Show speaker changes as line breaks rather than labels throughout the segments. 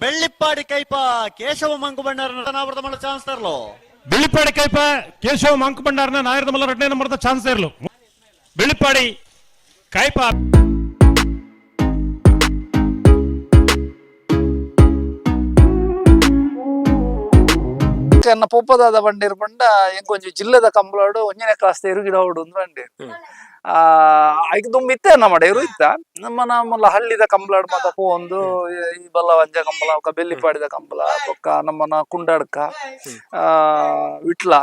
Bellippadi Kaipa Keshava ಮಂಕುಬಣ್ಣರ ಚಾನ್ಸರ್ಲು.
Bellippady ಕೈಪ Keshava ಮಂಕುಬಂಡಾರನ ನಾಯರದ ಮಲ್ಲ 2ನೇ ನಂಬರ್ದ chance ಇರಲು. ಬೆಳ್ಳಿಪ್ಪಾಡಿ ಕೈಪ
ಎನ್ನ ಪೊಪ್ಪದಾದ ಬಂಡೀರ್ ಪಂಡ ಎಂಕೊಂಜಿ ಜಿಲ್ಲೆದ ಕಂಬಳಾಡು ಒಂಜನೇ ಕ್ಲಾಸ್ ಎರುಗಿಡ ಹೊಡು ಒಂದು ಬಂಡೀರ್. ಐಕ್ ದುಂಬು ಇತ್ತೆ ನಮ್ಮ ಎರು ಇತ್ತ ನಮ್ಮ ನಮ್ಮಲ್ಲ ಹಳ್ಳಿದ ಕಂಬಳಾಡು ಮಾತ ಪೋವೊಂದು ಈ ಬಲ್ಲವಂಜ ಕಂಬಳ ಬೊಕ್ಕ ಬೆಳ್ಳಿಪಾಡಿದ ಕಂಬಳ ಬೊಕ್ಕ ನಮ್ಮನ ಕುಂಡಡ್ಕ ವಿಟ್ಲ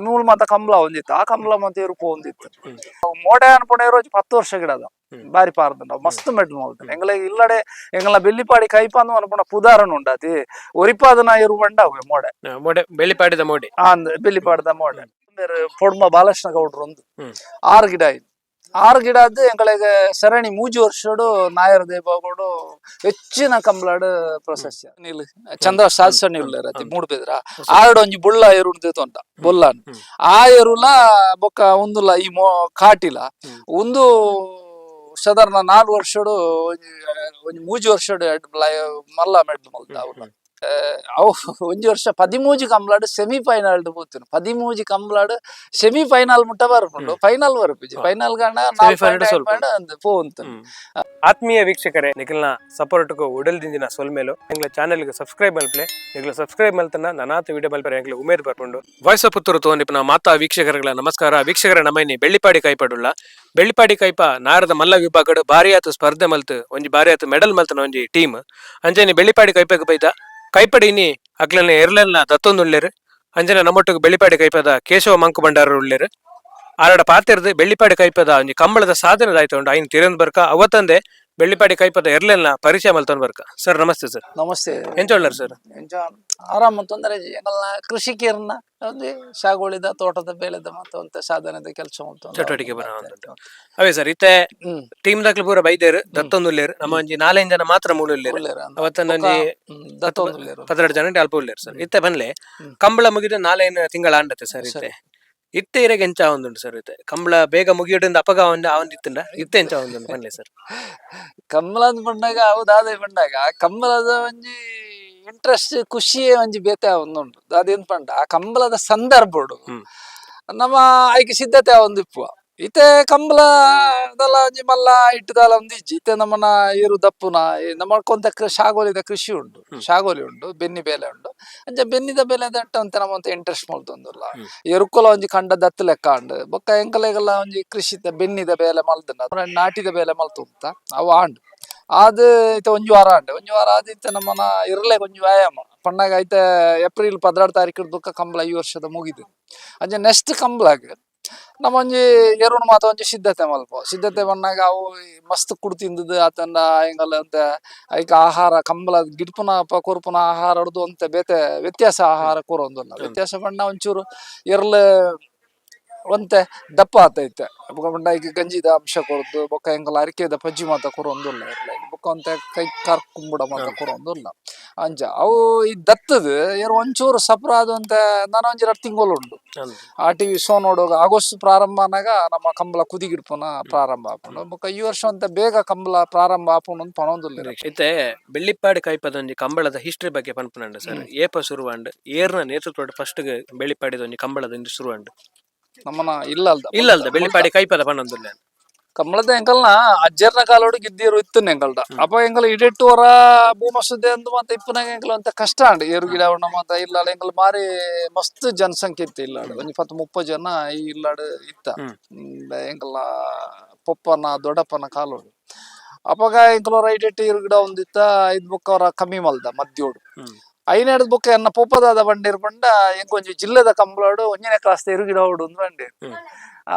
ನೂಲು ಮಾತ ಕಂಬಳ ಒಂದಿತ್ತು. ಆ ಕಂಬಳ ಮಾತ ಎರು ಪೋವೊಂದಿತ್ತು. ಮೋಡೆ ಅನ್ಪುಣ ಎರು 10 ವರ್ಷ ಗಿಡದ ಬಾರಿ ಪಾರ್ದಂಡ ಮಸ್ತ್ ಮೆಡ್ಲ್ ಮಲ್ತನೆ. ಎಂಗಲ ಇಲ್ಲಡೆ ಎಂಗಲ ಬೆಳ್ಳಿಪಾಡಿ ಕೈಪಾಂದು ಅನ್ಪುಣ ಪುದಾರನ್ ಉಂಡಾತಿ ಒರಿಪಾದನ ಎರು ಬಂಡ ಅವೆ ಮೋಡೆ.
ಮೋಡೆ, ಬೆಳ್ಳಿಪಾಡಿದ ಮೋಡೆ.
ಅಂದ್ ಬೆಳ್ಳಿಪಾಡಿದ ಮೋಡೆ ಬೇರೆ ಪೊಡ್ಮ ಬಾಲಕೃಷ್ಣ ಗೌಡ್ರು ಒಂದು 6 ಗಿಡ ಆಯ್ತು. 6 ಗಿಡ ಅದು ಎಂಗಳಿಗೆ ಸರಣಿ 3 ವರ್ಷಡು ನಾಯರ್ ದೇವಗೌಡು ಹೆಚ್ಚಿನ ಕಂಬಳಾಡು ಪ್ರಶಸ್ತಿ ನೀಲ್ ಚಂದ್ರ ಸಾಲ್ಸಣ್ಣಿ ಉಲ್ಲೇರತಿ ಮೂಡು ಬೆದ್ರ ಆರಡು ಒಂಜಿ ಬುಳ್ಳ ಎರು ತೋಂಟ ಬೊಲ್ಲಾನ್ ಆ ಎರುಲ ಬೊಕ್ಕ ಒಂದುಲ ಈ ಮೋ ಕಾಟಿಲ ಒಂದು ಸಾಧಾರಣ 4 ವರ್ಷಡು ಒಂಜಿ 3 ವರ್ಷಡು ಮಲ್ಲ ಮೆಡ್ಲ್ ಮಲ್ತ ಅವ್ಲ. ಅವು ಒಂಜಿ ವರ್ಷ 13 ಕಂಬಳಾಡು ಸೆಮಿಫೈನಲ್ ಪೋತುನು. 13 ಕಂಬಳಾಡು ಸೆಮಿಫೈನಲ್ ಮುಟ್ಟ ಬರ್ಪುಂಡು, ಫೈನಲ್ ಬರ್ಪುಜಿ. ಫೈನಲ್ ಗಂಡ ಪೋವಂತು.
ಆತ್ಮೀಯ ವೀಕ್ಷಕರೇ, ನಿಖಲ್ನ ಸಪೋರ್ಟ್ಗೂ ಉಡಲ್ ದಿಂಜಿನ ಸೊಲ್ಮೇಲು. ಎಂಗ್ಲ ಚಾನೆಲ್ಗೆ ಸಬ್ಸ್ಕ್ರೈಬ್ ಮಲ್ಪ್ಲೆ. ನಿಗ್ಲ ಸಬ್ಸ್ಕ್ರೈಬ್ ಮಲ್ತನ ನನಾತ ವಿಡಿಯೋ ಮಲ್ಪರೆ ಎಂಗ್ಲ ಉಮೇದ್ ಬರ್ಪುಂಡು. ವಾಯ್ಸ್ ಆಫ್ ಪುತ್ತೂರು ತೋನಿಪ್ನ ಮಾತಾ ವೀಕ್ಷಕರುಗಳ ನಮಸ್ಕಾರ. ವೀಕ್ಷಕರ, ನಮೈನಿ ಬೆಳ್ಳಿಪಾಡಿ ಕೈಪಡುಳ್ಳ. ಬೆಳ್ಳಿಪಾಡಿ ಕೈಪ ನಾರದ ಮಲ್ಲ ವಿಭಾಗಡು ಭಾರಿಯಾತು ಸ್ಪರ್ಧೆ ಮಲ್ತು ಒಂಜಿ ಭಾರಿಯಾತು ಮೆಡಲ್ ಮಲ್ತನ ಒಂಜಿ ಟೀಮ್. ಅಂಚನೆ ಬೆಳ್ಳಿಪಾಡಿ ಕೈಪಗ್ ಬೈದ. ಕೈಪಡಿನಿ ಅಕ್ಲನ ಎರ್ಲೆಲ್ನ ದತ್ತೊಂದುಲ್ಲೇರು. ಅಂಚನೆ ನಮ್ಮೊಟ್ಟಿಗೆ ಬೆಳ್ಳಿಪಾಡಿ ಕೈಪದ ಕೇಶವ ಮಂಕು ಭಂಡಾರ ಉಳ್ಳೇರು. ಆರಡ ಪಾತೆರ್ದು ಬೆಳ್ಳಿಪಾಡಿ ಕೈಪದ ಒಂಜಿ ಕಂಬಳದ ಸಾಧನೆ ದಾಯ್ತು ಉಂಡು ಐನ್ ತಿರಂದ್ ಬರ್ಕ. ಅವತ್ತಂದೆ ಬೆಳ್ಳಿಪಾಡಿ ಕೈಪದ ಎರ್ಲೆಲ್ನ ಪರಿಚಯ ಮಲ್ತೊಂದು ಬರ್ಕ. ಸರ್, ನಮಸ್ತೆ ಸರ್.
ನಮಸ್ತೆ.
ಎಂಚ ಉಳ್ಳಾರ್ ಸರ್?
ಎಂಚ ಆರಾಮ ತೊಂದರೆ. ಎಂಗಲ್ನ ಕೃಷಿಕರನ್ನ ಒಂದು ಸಾಗುವಳಿದ ತೋಟದ ಬೆಳೆದ ಮತ್ತು ಅಂತ ಸಾಧನದ ಕೆಲಸ.
ಚಟುವಟಿಕೆ ಬರ ಅವೇ ಸರ್. ಇತ್ತೆ ಟೀಮ್ ದಾಕ್ಲು ಪೂರ ಬೈದೇರು, ದತ್ತೊಂದುಲ್ಲೇರು. ನಮ್ಮ ಒಂಜಿ 4-5 ಜನ ಮಾತ್ರ ಮೂಲು ಉಲ್ಲೇರು. ಅವತ್ತೊಂದು ಒಂಜಿ 12 ಜನ ಅಲ್ಪ ಉಲ್ಲೇರು ಸರ್. ಇತ್ತೆ ಬನ್ಲೆ, ಕಂಬಳ ಮುಗಿದ 4-5 ತಿಂಗಳ ಆಂಡತೆ ಸರ್. ಇತ್ತೆ ಇತ್ತೆ ಇರೆಗ್ ಎಂಚ ಆವೊಂದುಂಡು ಸರ್? ಇತ್ತೆ ಕಂಬಳ ಬೇಗ ಮುಗಿಯೋದ್ರಿಂದ ಅಪಗ ಆವೊಂದಿತ್ತುಂಡ, ಇತ್ತೆ ಎಂಚ ಆವೊಂದುಂಡು ಬನ್ಲೆ ಸರ್?
ಕಂಬಳದ ಬಂಡಾಗ ಹೌದಾದ ಬಂಡಾಗ ಕಂಬಳದ ಒಂಜಿ ಇಂಟ್ರೆಸ್ಟ್ ಖುಷಿಯೇ ಒಂಜಿ ಬೇತೆ ಒಂದುಂಡು. ಅದೇನ್ ಪಂಡ ಆ ಕಂಬಳದ ಸಂದರ್ಭಡು ನಮ್ಮ ಐಕೆ ಸಿದ್ಧತೆ ಒಂದು ಇಪ್ಪುವ. ಇತ್ತೆ ಕಂಬಳದಲ್ಲ ಒಂಜಿ ಮಲ್ಲ ಇಟ್ಟುದಲ್ಲ ಒಂದು ಇಜ್ಜಿ. ಇತ್ತೆ ನಮ್ಮನ ಏರು ದಪ್ಪುನ ನಮ್ಮ ಕೊಂತ ಶಾಗೋಲಿದ ಕೃಷಿ ಉಂಟು, ಶಾಗೋಲಿ ಉಂಟು, ಬೆನ್ನಿ ಬೇಲೆ ಉಂಟು. ಅಂಚ ಬೆನ್ನಿದ ಬೆಲೆ ದಟ್ಟ ಅಂತ ನಮ್ಮ ಇಂಟ್ರೆಸ್ಟ್ ಮಲ್ತೊಂದುಲ್ಲ. ಎರುಕೊಲ ಒಂಜಿ ಕಂಡ ದತ್ತು ಲೆಕ್ಕ ಉಂಡು. ಬೊಕ್ಕ ಎಂಕಲೆಗೆಲ್ಲ ಒಂಜಿ ಕೃಷಿ ಬೆನ್ನಿದ ಬೇಲೆ ಮಲ್ತುಂಡ, ನಾಟಿದ ಬೇಲೆ ಮಲ್ತುಂತ ಅವು ಆಂಡು. ಅದು ಇತ್ತೆ ಒಂಜಿ ವಾರ ಆಂಡು. ಒಂಜಿ ವಾರ ಆದ್ ಇತ್ತೆ ನಮ್ಮನ ಇರ್ಲೆ ಒಂಜಿ ವ್ಯಾಯಾಮ ಪಣ್ಣಾಗ ಐತೆ. ಏಪ್ರಿಲ್ 16 ತಾರೀಕು ಬೊಕ್ಕ ಕಂಬಳ ಈ ವರ್ಷದ ಮುಗಿದು. ಅಂಚ ನೆಕ್ಸ್ಟ್ ಕಂಬಳಗ್ ನಮ್ಮ ಒಂಜಿ ಎರುನ್ ಮಾತ ಒಂಜಿ ಸಿದ್ಧತೆ ಮಲ್ಪ. ಸಿದ್ಧತೆ ಬಂದಾಗ ಅವು ಮಸ್ತ್ ಕುಡು ತಿಂದದ್ದು ಆತಂಡ ಎಂಗಲ್ಲ ಅಂತ ಐಕ ಆಹಾರ ಕಂಬಳ ಗಿಡ್ಪುನ ಕೊರ್ಪುನ ಆಹಾರ ಹೊಡ್ದು ಅಂತ ಬೇತೆ ವ್ಯತ್ಯಾಸ ಆಹಾರ ಕೊರೊಂದುಲ್ಲ. ವ್ಯತ್ಯಾಸ ಬಣ್ಣ ಒಂಚೂರು ಎರ್ಲೆ ಒಂತೆ ದಪ್ಪ ಆತೈತೆ. ಬೊಕ ಪಂಡ ಐಕ್ ಗಂಜಿದ ಅಂಶ ಕೊರದು. ಬೊಕ್ಕ ಎಂಕಲ ಅರಿಕೆದ ಪಜ್ಜಿ ಮಾತ ಕೊರೊಂದುಲ್ಲ ಎರ್ಲೆ. ಬೊಕ್ಕ ಒಂತೆ ಕೈ ಕಾರ್ ಕುಂಬುಡ ಮಾತ ಕೊರೊಂದುಲ್ಲ. ಅಂಚ ಅವು ಈ ದತ್ತದ ಏರ್ ಒಂಚೂರು ಸಪ್ರ ಆದಂತೆ ನಾನು ಒಂಜಿ 2 ತಿಂಗಳು ಉಂಡು. ಆ ಟಿವಿ ಶೋ ನೋಡುವಾಗ ಆಗಸ್ಟ್ ಪ್ರಾರಂಭ ಆನಾಗ ನಮ್ಮ ಕಂಬಳ ಕುದಿಗಿಡ್ಪುನ ಪ್ರಾರಂಭ ಆಪುಂಡು. ಬೊಕ್ಕ ಈ ವರ್ಷ ಅಂತ ಬೇಗ ಕಂಬಳ ಪ್ರಾರಂಭ ಆಪುಂಡು ಅಂತ ಪನೊಂದುಲ್ಲೆರ್.
ಇತ್ತೆ ಬೆಳ್ಳಿಪ್ಪಾಡಿ ಕೈಪದ ಒಂಜಿ ಕಂಬಳದ ಹಿಸ್ಟ್ರಿ ಬಗ್ಗೆ ಪನ್ಪುನಂಡ ಸರ್. ಏಪ ಶುರುವಾಂಡ್, ಏರ್ನ ನೇತೃತ್ವಡ್ ಫಸ್ಟ್ ಬೆಳ್ಳಿಪ್ಪಾಡಿದ ಒಂಜಿ ಕಂಬಳದ ಒಂಜಿ ಶುರುವಾಂಡ್?
ನಮ್ಮನ ಇಲ್ಲಲ್ದ?
ಇಲ್ಲ ಅಲ್ದ, ಬೆಳ್ಳಿಪಾಡಿ ಕೈಪದ ಪನೊಂದುಲ್ಲೆ.
ಕಂಬಳದ ಎಂಕಲ್ನ ಅಜ್ಜರ್ನ ಕಾಲೋಡು ಗಿದ್ದಿರು ಇತ್ತು ಎಂಕಲ್ಡ. ಅಪ್ಪ ಎಂಕಲ್ ಇಡೆಟ್ಟು ವರ ಭೂಮಸುದ್ದೆ ಅಂದು ಮತ್ತೆ ಇಪ್ಪನಾಗ ಎಂಕಲ್ ಅಂತ ಕಷ್ಟ ಅಂಡ್ ಏರು ಗಿಡ ಮಾತ ಇಲ್ಲ. ಎಂಕಲ್ ಮಾರಿ ಮಸ್ತ್ ಜನಸಂಖ್ಯೆ ಇತ್ತು ಇಲ್ಲಾಡು. ಒಂಜಿ 10-30 ಜನ ಈ ಇಲ್ಲಾಡು ಇತ್ತ ಎಂಕಲ್ನ ಪೊಪ್ಪನ ದೊಡ್ಡಪ್ಪನ ಕಾಲೋಡು. ಅಪ್ಪಗ ಎಂಕಲ್ ರೈಟ್ ಏರು ಗಿಡ ಒಂದಿತ್ತ. ಐದ್ ಬುಕ್ಕ ಅವರ ಕಮ್ಮಿ ಮಲ್ದ ಮದ್ಯೋಡು. ಐನೇಡ್ದ ಬುಕ್ಕ ಎನ್ನ ಪೊಪ್ಪದಾದ ಬಂಡೀರ್ ಪಂಡ ಎಂಕೊಂಜಿ ಜಿಲ್ಲೆದ ಕಂಬಳಾಡು ಒಂಜನೇ ಕ್ಲಾಸ್ ಎರು ಗಿಡ ಹೊಡು ಒಂದು ಬಂಡೀರ್.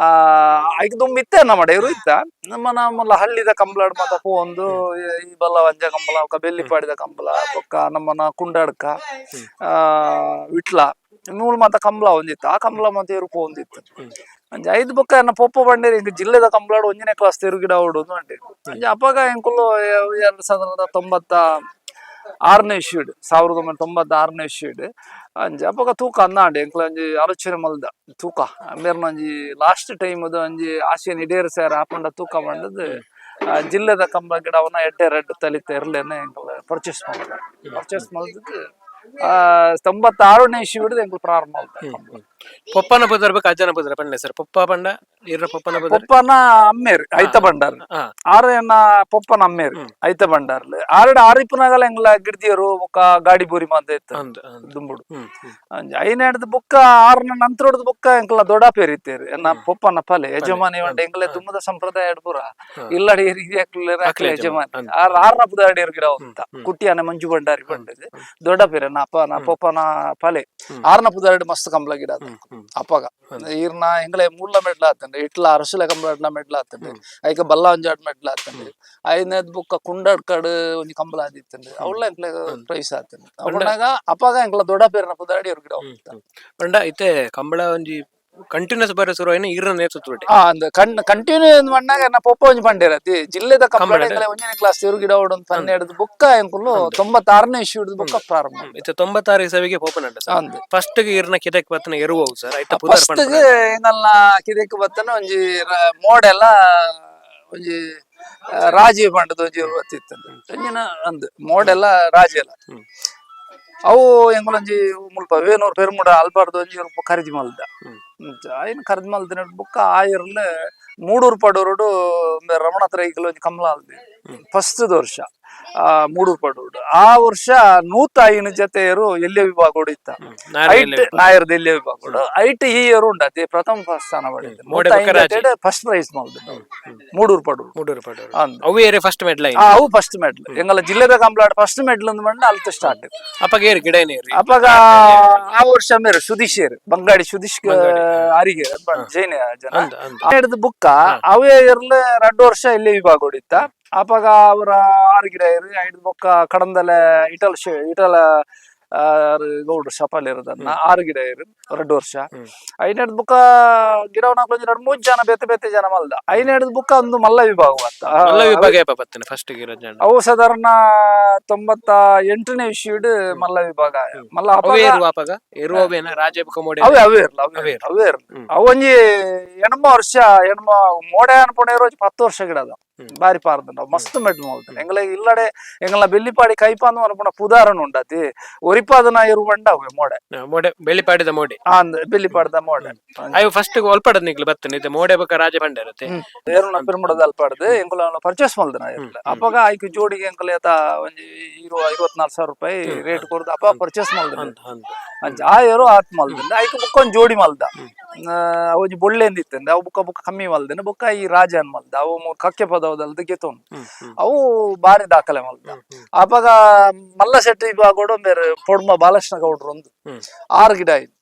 ಐಕ್ ದುಂಬು ಇತ್ತೆ ನಮ್ಮ ಎರು ಇತ್ತ ನಮ್ಮ ನಮ್ಮಲ್ಲ ಹಳ್ಳಿದ ಕಂಬಳಾಡು ಮಾತ ಪೋವೊಂದು ಈ ಬಲ್ಲವಂಜ ಕಂಬಳ ಬೊಕ್ಕ ಬೆಳ್ಳಿಪಾಡಿದ ಕಂಬಳ ಬೊಕ್ಕ ನಮ್ಮನ ಕುಂಡಡ್ಕ ವಿಟ್ಲ ನೂಲು ಮಾತ ಕಂಬಳ ಒಂದಿತ್ತು. ಆ ಕಂಬಳ ಮಾತ ಎರು ಪೋವೊಂದಿತ್ತು. ಅಂಚ ಐದು ಬೊಕ್ಕ ಎನ್ನ ಪೊಪ್ಪ ಬಂಡೀರ್ ಇಂಕ ಜಿಲ್ಲೆದ ಕಂಬಳಾಡು ಒಂಜನೇ ಕ್ಲಾಸ್ ಎರು ಗಿಡ ಹೊಡು ಒಂದು ಬಂಡೀರ್. ಅಂಚ ಅಪ್ಪಗ ಎಂಕುಲು 2096ನೇ ಇಸ್ವಿಡ್, 1996ನೇ ಇಸ್ವಿಡ್. ಅಂಚ ಅಪಗ ತೂಕ ಅಂದಾಂಡ್ ಎಂಕ್ಲ ಒಂಜಿ ಆಲೋಚನೆ ಮಲ್ದ ತೂಕ ಮೇರ್ನ ಒಂಜಿ ಲಾಸ್ಟ್ ಟೈಮ್ ಒಂಜಿ ಆಸೆ ಈಡೇರಿಸಾರ ಆಪುಂಡ ತೂಕ ಬಂಡದ್. ಜಿಲ್ಲೆದ ಕಂಬ ಗಿಡವನ್ನ ಎಡ್ಡೆ ರೆಡ್ ತಲಿತ ಇರ್ಲೇನೆ ಎಂಕಲ್ ಪರ್ಚೇಸ್ ಮಲ್ದ. ಪರ್ಚೇಸ್ ಮಲ್ದದ್ದು 96ನೇ ಇಸ್ವಿ ಹಿಡಿದು ಎಂಕಲ್ ಪ್ರಾರಂಭ ಮಲ್ತ.
ಪೊಪ್ಪನ ಪುದರ್ ಬೇಕು ಅಜ್ಜನ ಪುದರ್ ಪಂಡೆ ಸರ್. ಪೊಪ್ಪ ಪಂಡ ಇರ ಪೊಪ್ಪನ ಪುದರ್?
ಪೊಪ್ಪನ ಅಮ್ಮೇರ್ ಐತ ಬಂಡಾರ್. ಆರು ಎನ್ನ ಪೊಪ್ಪನ ಅಮ್ಮೇರ್ ಐತ ಬಂಡಾರ್ಲು. ಆರಡ ಆರಿಪುನಾಗಲ ಎಂಗ್ಲ ಗಿಡ್ದಿಯರು ಬೊಕ್ಕ ಗಾಡಿ ಬೂರಿ ಮಾತ ಇತ್ತು.
ಅಂದ್ ಅಂದ್.
ದುಂಬುಡು.
ಹ್ಮ್ ಹ್ಮ್.
ಐನೇಡ್ದ ಬೊಕ್ಕ ಆರ್ನ ನಂತರಡ್ದ ಬೊಕ್ಕ ಎಂಕಲ ದೊಡ್ಡ ಪೇರಿತ್ತೇರು ಎನ್ನ ಪೊಪ್ಪನ ಪಲೆ ಯಜಮಾನಿ వంట ಎಂಕಲೆ ದುಮ್ಮದ ಸಂಪ್ರದಾಯ ಪೂರ. ಇಲ್ಲಡಿ ಅಕ್ಲೆ ಯಜಮಾನಿ. ಆರ್ ಆರ್ನ ಪುದಾಡಿ ಗಿಡ ಅಂತ ಕುಟ್ಟಿಯಾನೆ ಮಂಜು ಭಂಡಾರಿ ಬಂಡದು ದೊಡ್ಡ ಪೇರೆ ಅಪ್ಪ ನಾ ಪೊಪ್ಪನ ಪಲೆ. ಆರ್ನ ಪುದಾಡಿ ಮಸ್ತ್ ಕಂಬಳ ಗಿಡ ಅದು.
ಹ್ಮ್ ಹ್ಮ್.
ಅಪ್ಪಗ ಈರ್ನ ಎಂಗಲೆ ಮೂಲ ಮೆಡ್ಲ ಆತಂಡೆ, ಇಟ್ಲ ಅರಸುಲ ಕಂಬಳ ಮೆಡ್ಲ ಆತಂಡೆ, ಐಕ ಬಲ್ಲ ಒಂಜಾಡ್ ಮೆಡ್ಲ ಆತಂಡೆ, ಐನೇದ್ ಬುಕ್ಕ ಕುಂಡಾಡ್ ಕಡ್ ಒಂಜಿ ಕಂಬಳ ಆದಿತ್ತಂಡೆ, ಅವಳ ಎಂಕ್ಲೆ ಪ್ರೈಸ್ ಆತಂಡೆ. ಅಪ್ಪನಾಗ ಅಪ್ಪಗ ಎಂಕ್ಲ ದೊಡ್ಡ ಪೇರ್ನ ಪುದಾಡಿ ಅವ್ರ ಗಿಡ ಹೋಗ್ತ.
ಪಂಡ ಇತ್ತೆ ಕಂಬಳ ಒಂಜಿ ಕಂಟಿನ್ಯೂಸ್ ಬರ ಶುರು ಆಯ್ನ ಇರ್ನ ನೇತೃತ್ವಡೆ.
ಆ ಅಂದ್ ಕಣ್ ಕಂಟಿನ್ಯೂ ಮಣ್ಣಾಗ ನಾ ಪೊಪ್ಪ ಒಂಜಿ ಪಂಡೇರತಿ ಜಿಲ್ಲೆದ ಕಂಬಳ
ಕಂಬಳ.
ಎಂಕ್ಲೆ ಒಂಜನೇ ಕ್ಲಾಸ್ ತಿರು ಗಿಡ ಒಂದು 12 ಬುಕ್ಕ ಎಂಕುಲು 96ನೇ ಇಶ್ಯೂ ಹಿಡಿದು ಬುಕ್ಕ ಪ್ರಾರಂಭ.
ಇತ್ತೆ 96 ಇಸವಿಗೆ ಪೋಪನಂಡ ಸರ್.
ಅಂದ್.
ಫಸ್ಟ್ ಇರ್ನ ಕಿದಕ್ ಬತ್ತನ ಎರುವು ಸರ್ ಐತ ಪುದರ್?
ಫಸ್ಟ್ ಎಂಗಲ್ನ ಕಿದೆಕ್ ಬತ್ತನ ಒಂಜಿ ಮೋಡೆಲ್ಲ ಒಂಜಿ ರಾಜೀವ್ ಪಂಡದ ಒಂಜಿ ಬತ್ತಿತ್ತು ಒಂಜಿನ ಅಂದ್ ಮೋಡೆಲ್ಲ ರಾಜಿ ಎಲ್ಲ. ಅವು ಎಂಗುಲೊಂಜಿ ಮುಲ್ಪ ವೇನೂರು ಪೆರ್ಮುಡ ಅಲ್ಪಾರ್ದು ಒಂಜಿ ರೂಪ ಖರೀದಿ ಮಲ್ದ. ಐನ್ ಖರೀದಿ ಮಲ್ದಿನ ಬುಕ್ಕ ಆಯಿರ್ಲ ಮೂಡೂರು ಪಡೂರುಡು ರಮಣ ತ್ರೈಕಲ್ ಒಂಜಿ ಕಮಲ ಅಲ್ದಿ ಫಸ್ಟ್ ವರ್ಷ ಮೂಡೂರು ಪಡೂರು. ಆ ವರ್ಷ 105 ಜತೆಯರು ಎಲ್ಲೇ ವಿಭಾಗ ಇತ್ತ ಐಟ್ ನಾಯರ್ದ ಎಲ್ಲೇ ವಿಭಾಗ ಐಟ್ ಈ ಇಯರ್ ಉಂಡತಿ ಪ್ರಥಮ ಸ್ಥಾನ ಪಡೆದ.
ಮೋಡೆ ಬೊಕ್ಕ ರಾಜಿ.
ಫಸ್ಟ್ ಪ್ರೈಸ್ ಮಲ್ದ ಮೂಡೂರು ಪಡೂರು.
ಮೂಡೂರು ಪಡೂರು.
ಅಂದ್.
ಅವು ಏರೆ ಫಸ್ಟ್ ಮೆಡ್ಲ?
ಅವು ಫಸ್ಟ್ ಮೆಡ್ಲ್ ಎಂಗಲ ಜಿಲ್ಲೆದ ಕಂಪ್ಲಾಟ್ ಫಸ್ಟ್ ಮೆಡ್ಲ್ ಅಂದ್ ಮಂಡ ಅಲ್ತ ಸ್ಟಾರ್ಟ್.
ಅಪ್ಪಗ ಏರು ಗಿಡ ಏರು?
ಅಪ್ಪಗ ಆ ವರ್ಷ ಮೇರು ಸುದೀಶ್ ಏರು ಬಂಗಾಡಿ ಸುದೀಶ್ ಅರಿಗೆ ಜೈನ ಜನ.
ಅಂದ್ ಅಂದ್.
ಹಿಡಿದ ಬುಕ್ಕ ಅವೇ ಇರ್ಲಿ 2 ವರ್ಷ ಇಲ್ಲಿ ವಿಭಾಗ ಹೊಡಿತ. ಅಪ್ಪಗ ಅವರ ಆರು ಗಿಡ ಇರು ಐದು ಬೊಕ್ಕ ಕಡಂದಲೆ ಇಟಲ್ ಇಟಲ ಗೌಡ್ರು ಶಪಾಲ್ ಇರೋದನ್ನ ಆರು ಗಿಡ ಇರು 2 ವರ್ಷ. ಐನೇಡ್ದ ಬುಕ್ಕ ಗಿಡವನ್ನ ಒಂಜಿ ಎರಡು ಮೂರು ಜನ ಬೇತೆ ಬೇತೆ ಜನ ಮಲ್ದ. ಐನೇಡ್ದ ಬುಕ್ಕ ಒಂದು ಮಲ್ಲ ವಿಭಾಗ ಅಂತ.
ಮಲ್ಲ ವಿಭಾಗ ಏಪ ಬತ್ತನ ಫಸ್ಟ್ ಗಿಡ ಜನ?
ಅವು ಸಾಧಾರಣ 98ನೇ ಇಶ್ಯೂಡ್ ಮಲ್ಲ ವಿಭಾಗ ಮಲ್ಲ.
ಅವೇ
ಅಪಗ
ಏರುವ ಅಪಗ ಏರುವ ಅವೇನ ರಾಜ ಬೊಕ್ಕ ಮೋಡೆ?
ಅವೇ ಅವೇ ಇರ್ಲ ಅವೇ.
ಅವೇ ಇರ್ಲ.
ಅವೇ ಇರ್ಲ. ಅವು ಒಂಜಿ ಎಣ್ಮ ವರ್ಷ ಎಣ್ಮ ಮೋಡೆ ಅನ್ಪುಣೆ ಒಂಜಿ 10 ವರ್ಷ ಗಿಡ ಅದ. ಬಾರಿ ಪಾರ್ದಂಡ ಮಸ್ತ್ ಮೆಡ್ ಮಲ್ತನೆ. ಎಂಗಲ ಇಲ್ಲಡೆ ಎಂಗಲ ಬೆಲ್ಲಿಪಾಡಿ ಕೈಪಾಂದು ಅನ್ಪುಣ ಪುದಾರನ್ ಉಂಡತಿ ಒರಿಪಾದನ ಇರುವಂಡ ಅವೆ ಮೋಡೆ.
ಮೋಡೆ ಬೆಳ್ಳಿಪಾಡಿದ ಮೋಡೆ.
ಅಂದ್ ಬೆಲ್ಲಿಪಾಡ್ದ ಮೋಡೆ.
ಅಯ್ಯೋ ಫಸ್ಟ್ ಒಲ್ಪಡದ್ ನಿಕ್ಲು ಬತ್ತನ ಇತ್ತೆ ಮೋಡೆ ಬೊಕ್ಕ ರಾಜ ಪಂಡರತೆ.
ಏರುನ ಪೆರ್ಮುಡದ ಅಲ್ಪಾಡ್ದು ಎಂಕುಲ ಪರ್ಚೇಸ್ ಮಲ್ದನ ಇರ್ಲ. ಅಪ್ಪಗ ಐಕ್ ಜೋಡಿಗೆ ಎಂಕುಲ ಏತ ಒಂಜಿ 24,000 ರೂಪಾಯಿ ರೇಟ್ ಕೊರ್ದು ಅಪ್ಪ ಪರ್ಚೇಸ್ ಮಲ್ದನ.
ಅಂದ್ ಅಂದ್.
ಅಂಚ ಆ ಏರು ಆತ್ ಮಲ್ದಂಡ ಐಕ್ ಬುಕ್ಕ ಒಂಜಿ ಜೋಡಿ ಮಲ್ದ. ಒಂಜಿ ಬೊಳ್ಳೆ ಅಂದಿತ್ತಂದೆ ಅವು ಬುಕ್ಕ ಬುಕ್ಕ ಕಮ್ಮಿ ಮಲ್ದನ. ಬುಕ್ಕ ಈ ರಾಜ ಅನ್ ಮಲ್ದ ಅವು ಕಕ್ಕೆ ಪದವದಲ್ದ ಗೆತೋನ್.
ಹ್ಮ್ ಹ್ಮ್.
ಅವು ಬಾರಿ ದಾಖಲೆ ಮಲ್ದ. ಅಪಗ ಮಲ್ಲ ಶೆಟ್ಟಿ ವಿಭಾಗೋಡು ಬೇರೆ ಪೊಡ್ಮ ಬಾಲಕೃಷ್ಣ ಗೌಡ್ರು ಒಂದು 6 ಗಿಡ ಆಯ್ತು.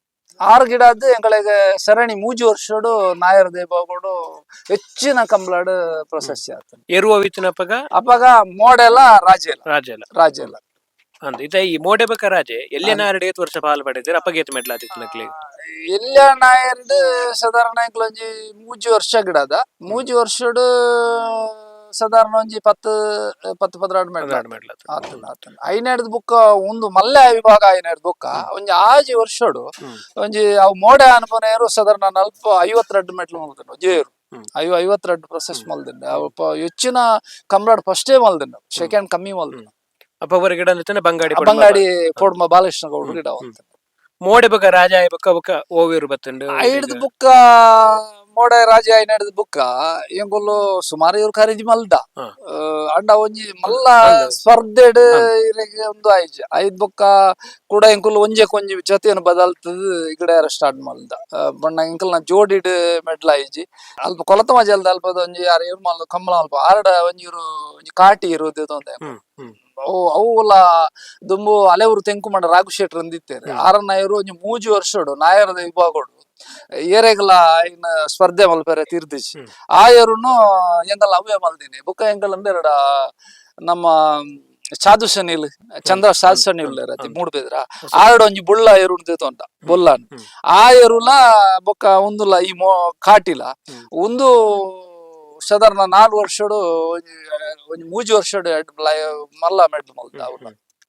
6 ಗಿಡ ಅದು ಎಂಗಳಿಗೆ ಸರಣಿ ಮೂಜಿ ವರ್ಷಡು ನಾಯರ್ ದೇವಗೋಡು ಹೆಚ್ಚಿನ ಕಂಬಳಾಡು ಪ್ರಶಸ್ತಿ ಆತ.
ಎರುವ ವಿತ್ತಿನ ಅಪ್ಪಗ?
ಅಪಗ ಮೋಡೆಲ್ಲ ರಾಜ ಎಲ್ಲ.
ರಾಜ ಎಲ್ಲ.
ರಾಜ ಎಲ್ಲ.
ಅಂದ್ ಇತ್ತೆ ಈ ಮೋಡೆ ಬೊಕ್ಕ ರಾಜೆ ಎಲ್ಲಿ ನಾರಡು ಏತ್ ವರ್ಷ ಪಾಲ್ ಪಡೆದಿರ ಅಪ್ಪಗೆ ಏತ್ ಮೆಡ್ಲ ಆತಿತ್ತು ನಕ್ಲಿ?
ಎಲ್ಲ ನಾಯರ್ಡು ಸಾಧಾರಣ ಎಂಕ್ಲ ಒಂಜಿ ಮೂಜಿ ವರ್ಷ ಗಿಡ ಅದ. ಮೂಜಿ ವರ್ಷಡು ಸಾಧಾರಣ ಒಂಜಿ 10 10 12 ಮೆಡ್ಲ್.
12 ಮೆಡ್ಲ್ ಆತು.
ಆತನ ಆತನ ಐನೇಡ್ದ ಬುಕ್ಕ ಒಂದು ಮಲ್ಲೆ ವಿಭಾಗ ಐನೇಡ್ದ ಬುಕ್ಕ ಒಂಜಿ ಆಜಿ ವರ್ಷಡು ಒಂಜಿ ಅವು ಮೋಡೆ ಅನುಪನೇರು ಸಾಧಾರಣ ನಲ್ಪ 52 ಮೆಟ್ಲು ಮಲ್ತಂಡು ಜೇರು. 52 ಪ್ರೊಸೆಸ್ ಮಲ್ದಂಡ. ಅವು ಹೆಚ್ಚಿನ ಕಂಬ್ಲಾಡ್ ಫಸ್ಟೇ ಮಲ್ದಂಡ, ಸೆಕೆಂಡ್ ಕಮ್ಮಿ ಮಲ್ದಂಡ.
ಅಪ್ಪ ಅವರ ಗಿಡ ಅಂದಿತ್ತನೆ ಬಂಗಾಡಿ ಪೊಡ್ಮ.
ಬಂಗಾಡಿ ಪೊಡ್ಮ ಬಾಲಕೃಷ್ಣ ಗೌಡ್ರು ಗಿಡ ಅಂತ.
ಮೋಡೆ ಬೊಕ್ಕ ರಾಜ ಆಯ್ ಬೊಕ್ಕ ಬೊಕ್ಕ ಓವಿರು ಬತ್ತಂಡು?
ಐಡ್ದ ಬುಕ್ಕ ಮೋಡೆ ರಾಜ ಐನಡ್ದ ಬುಕ್ಕ ಎಂಗುಲು ಸುಮಾರು ಇವ್ರು ಖರೀದಿ ಮಲ್ದ. ಅಂಡ ಒಂಜಿ ಮಲ್ಲ ಸ್ಪರ್ಧೆಡ್ ಇರೆಗ್ ಒಂದು ಆಯ್ಜ. ಐದ್ ಬೊಕ್ಕ ಕೂಡ ಎಂಕುಲು ಒಂಜೆ ಕೊಂಜಿ ಜೊತೆಯನ್ನು ಬದಲ್ತದ ಈ ಕಡೆ ಸ್ಟಾರ್ಟ್ ಮಲ್ದ. ಬಣ್ಣ ಎಂಕಲ್ನ ಜೋಡಿಡ್ ಮೆಡ್ಲ ಆಯ್ಜಿ. ಅಲ್ಪ ಕೊಲತ ಮಜಲ್ದ ಅಲ್ಪದ ಒಂಜಿ ಯಾರು ಇವ್ರು ಮಲ್ಲ ಕಮ್ಮಲ ಅಲ್ಪ ಆರಡ ಒಂಜಿ ಇರು ಒಂಜಿ ಕಾಟಿ ಇರುವುದು ಒಂದೆ.
ಹ್ಮ್ ಹ್ಮ್.
ಅವು ಅವುಲ ದುಂಬು ಅಲೆವರು ತೆಂಕು ಮಾಡ ರಾಘು ಶೆಟ್ರ್ ಅಂದಿತ್ತೇನೆ ಆರನ್ನ ಇರು ಒಂಜಿ ಮೂಜಿ ವರ್ಷಡು ನಾಯರದ ವಿಭಾಗೋಡು ಏರೆಗಲ ಇನ್ನ ಸ್ಪರ್ಧೆ ಮಲ್ಪೆರೆ ತೀರ್ದಿಚಿ. ಆ ಏರುನು ಎಂಗಲ್ ಅವೇ ಮಲ್ದಿನಿ. ಬುಕ್ಕ ಎಂಗಲ್ ಅಂದೆರಡ ನಮ್ಮ ಸಾಧು ಶನಿಲ್ ಚಂದ್ರ ಸಾಧು ಶನಿಲ್ ರತಿ ಮೂಡ್ಬೇದ್ರ ಆರಡ ಒಂಜಿ ಬುಳ್ಳ ಎರು ಉಂಟ ಬೊಲ್ಲಾನ್. ಆ ಎರುಲ ಬೊಕ್ಕ ಒಂದುಲ ಈ ಮೋ ಕಾಟಿಲ ಒಂದು ಸಾಧಾರಣ 4 ವರ್ಷಡು ಒಂಜಿ ಒಂಜಿ ಮೂಜಿ ವರ್ಷಡು ಎಡ್ ಮಲ್ಲ ಮೆಡ್ಲ್ ಮಲ್ದ ಅವ್ಲ.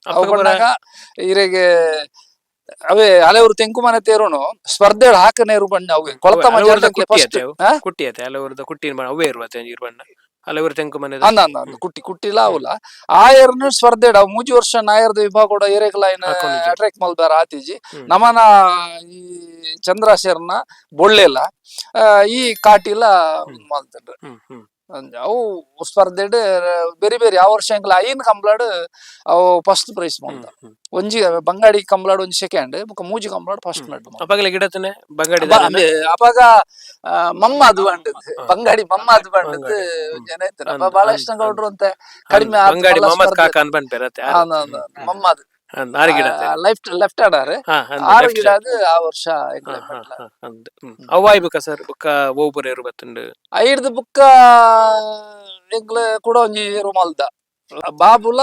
ಅವು
ಅಪ್ಪಗ ಬರ
ಬಣ್ಣಾಗ ಇರೆಗೆ ಅವೇ ಹಲೆವರು ತೆಂಕು ಮನೆ ತೇರುನು ಸ್ಪರ್ಧೆ ಹಾಕನೇರು ಬಣ್ಣ ಅವೆ ಕೊಳತ
ಹಲವರದ
ಮಜಾರ್ದ
ಕುಟ್ಟಿ
ಫಸ್ಟ್
ಅತೆ ಅವು? ಕುಟ್ಟಿ ಅತೆ ಹಲವರದ ಕುಟ್ಟಿ ಅವೇ ಇರುವತೆ ಇರು ಬಣ್ಣ. ಅಲ್ಲ ಇವರು ತೆಂಕು ಮನೆ
ಅಂದ ಅಂದ ಅಂದ ಕುಟ್ಟಿ ಕುಟ್ಟಿಲ ಅವಲ ಆಯರ್ನು ಸ್ಪರ್ಧೆ ಅವು ಮೂಜಿ ವರ್ಷ ನಾಯರ್ದ ವಿಭಾಗ ಕೂಡ ಏರೆಗ್ಲ ಐನ್
ಹಾಕೊಂಡಿಜ್ಜಿ.
ಅಟ್ರಾಕ್ಟ್ ಮಲ್ದಾರ ಆತಿಜಿ. ನಮನ ಈ ಚಂದ್ರಾಶರ್ನ ಬೊಳ್ಳೆಲ ಈ ಕಾಟಿಲ ಮಲ್ತಂಡ್ರು.
ಹ್ಮ್ ಹ್ಮ್
ಅವು ಸ್ಪರ್ಧೆಡ್ ಬೇರೆ ಬೇರೆ ಯಾವ ವರ್ಷ ಎಂಕ್ಲ ಐನ್ ಕಂಬ್ಲಾಡ್ ಅವು ಫಸ್ಟ್ ಪ್ರೈಸ್ ಮಲ್ದ.
ಹ್ಮ್.
ಒಂಜಿ ಬಂಗಾಡಿ ಕಂಬ್ಲಾಡ್ ಒಂಜಿ ಸೆಕೆಂಡ್, ಬೊಕ ಮೂಜಿ ಕಂಬ್ಲಾಡ್ ಫಸ್ಟ್ ಮೆಡಲ್.
ಅಪಗಲ ಗಿಡತನೆ ಬಂಗಾಡಿ.
ಅಪಗ ಮಮ್ಮ ಅದು ಬಂಡದ್ ಬಂಗಾಡಿ ಮಮ್ಮ ಅದು ಬಂಡದ್ ಜನ ಇತ್ತು. ಅಪ್ಪ ಬಾಲಕೃಷ್ಣ ಗೌಡ್ರು ಅಂತ ಕಡಿಮೆ ಆತ್
ಬಂಗಾಡಿ
ಮಲ್ಲ
ಮೊಹಮ್ಮದ್
ಸ್ಪರ್ಧೆ.
ಕಾಕ ಅಂತ ಪನ್ಪೆರತ್ತೆ.
ಹೌದು, ಹೌದು, ಹೌದು. ಮಮ್ಮ ಅದು
ಆರು ಗಿಡ.
Left left hand ಆರು ಗಿಡ ಅದು ಆ ವರ್ಷ ಎಂಕ್ಲೆ ಮೆಡ್ಲ್.
ಅವಾಯ್ ಬುಕ್ಕ ಸರ್ ಬುಕ್ಕ ಓಪುರ ಏರು ಬತ್ತುಂಡು?
ಐಡ್ದು ಬುಕ್ಕ ಎಂಕ್ಲೆ ಕೂಡ ಒಂಜಿ ರುಮಾಲ್ದ ಬಾಬುಲ